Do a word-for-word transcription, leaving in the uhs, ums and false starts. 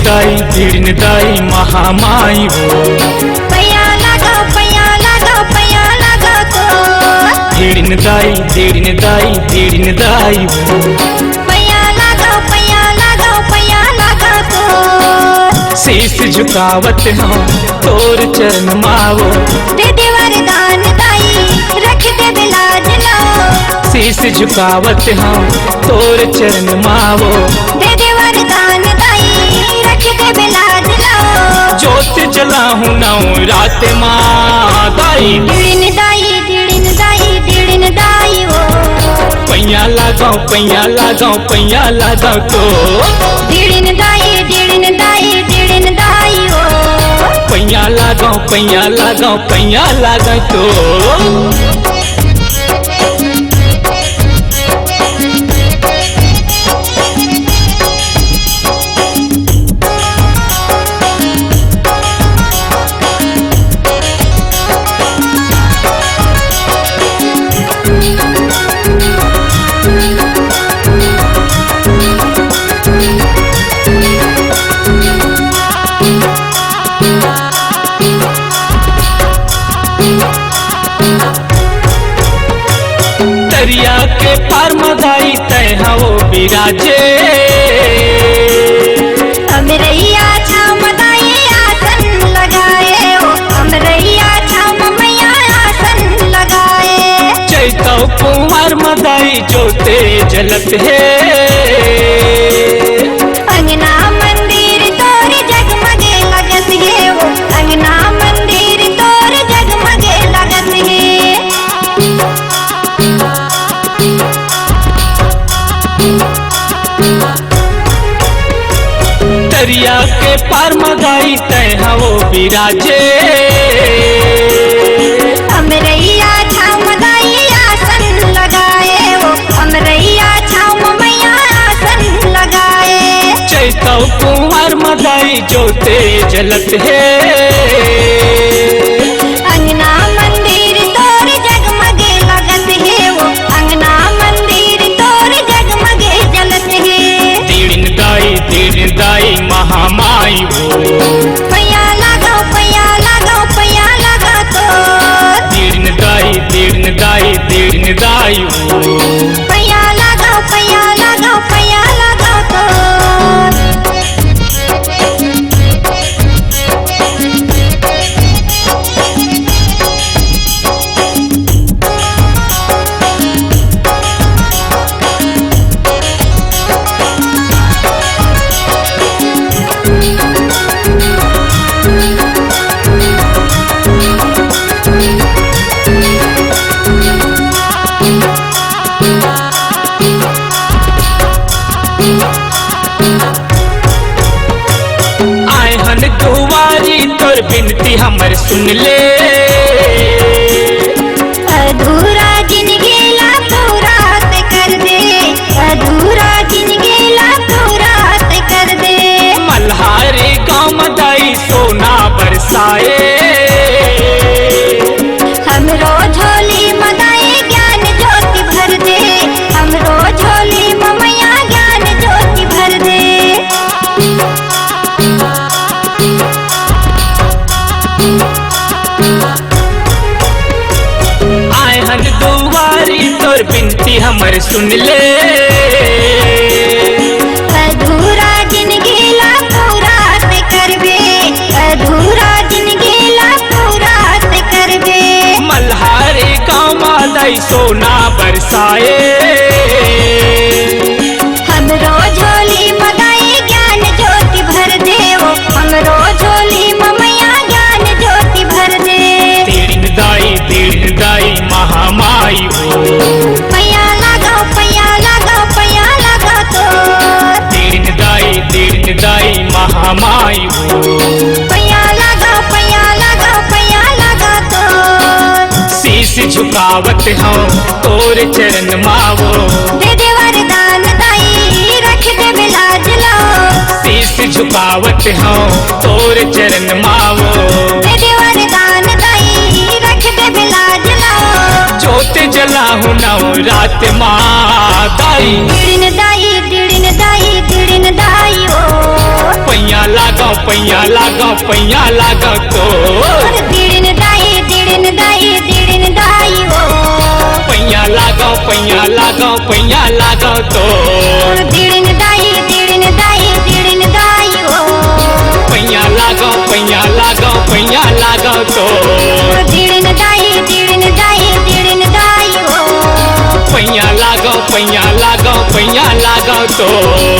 दाई, दिड़िन दाई महामाई हो। पैया लगाओ, पैया लगाओ, पैया लगाओ तो। दिड़िन दाई, दिड़िन दाई, दिड़िन दाई हो। पैया लगाओ, पैया लगाओ, पैया लगाओ तो। शीश झुकावत हँव तोर चरण मावो। दे दे वरदान दाई, रख दे लाज लाओ। शीश झुकावत हँव तोर चरण मावो। दे दे वरदान दाई, रख दे लाज लाओ। जोत जलाहूँ नौ रात मा दाई। दिड़िन दाई, दिड़िन दाई, दिड़िन दाई ओ। पैया लगाओ, पैया लगाओ, पैया लगाओ तो। दिड़िन दाई, दिड़िन दाई, दिड़िन दाई ओ। पैया लगाओ, पैया लगाओ, पैया लगाओ तो। दरिया के पार म दाई तैं हव बिराजे। अमरैया छाँव म दाई आसन लगाए ओ, अमरैया छाँव म मैया आसन लगाए। चैतौ कुंवर म दाई जोते जलत हे। अंगना मंदिर तोर जगमगे लगत हे ओ, अंगना मंदिर तोर जगमगे लगत हे। दरिया के पार म दाई तैं हव बिराजे। अमरैया छाँव म दाई आसन लगाए ओ, अमरैया छाँव म मैया आसन लगाए। चैतौ कुंवर म दाई जोते जलत हे। अंगना मंदिर तोर जगमगे लगत हे ओ, अंगना मंदिर तोर जगमगे जलत हे। दिड़िन दाई, दिड़िन दाई महामाई ओ। पैया लगाओ, पैया लगाओ, पैया लगाओ तो। दिड़िन दाई, दिड़िन दाई, दिड़िन दाई ओ। पैया लगाओ, पैया लगाओ, पैया लगाओ तो। आए हन दुआरी तोर बिनती हमर सुन ले। अधूरा जिनगी ला पूरा तैं कर दे, अधूरा जिनगी ला पूरा तैं कर दे। मल्हारी गाँव म दाई सोना बरसाए। हमरो झोली म दाई ज्ञान ज्योति भर दे, हमरो झोली म मैया ज्ञान ज्योति भर दे। आए हन दुआरी तोर बिनती हमर सुन ले। अधूरा जिनगी ला पूरा तैं करबे, अधूरा जिनगी ला पूरा तैं करबे। मल्हारी गाँव म दाई सोना बरसाए। हमरो झोली म दाई ज्ञान ज्योति भर दे ओ, हमरो झोली म मैया ज्ञान ज्योति भर दे। दिड़िन दाई, दिड़िन दाई महामाई ओ। पैया लगाओ, पैया लगाओ, पैया लगाओ तो। दिड़िन दाई, दिड़िन दाई महामाई ओ। पैया लगाओ, पैया लगाओ, पैया लगाओ तो। शीश झुकावत हँव तोर चरण मावो। दे दे वरदान दाई, रख देबे लाज लाओ। शीश झुकावत हँव तोर चरण मावो। दे दे वरदान दाई, रख देबे लाज लाओ। जोत जलाहूँ नौ रात मा दाई। दिड़िन दाई, दिड़िन दाई, दिड़िन दाई ओ। पैया लागव पैया, लागव पैया, लागव तोर। दिड़िन दाई, दिड़िन दाई, दिड़िन दाई ओ। पैया लागव, पैया लागव, पैया लागव तोर। दिड़िन दाई, दिड़िन दाई, दिड़िन दाई ओ। पैया लागव, पैया लागव, पैया लागव तोर। दिड़िन दाई, दिड़िन दाई, दिड़िन दाई ओ। पैया लागव, पैया लागव, पैया लागव तोर।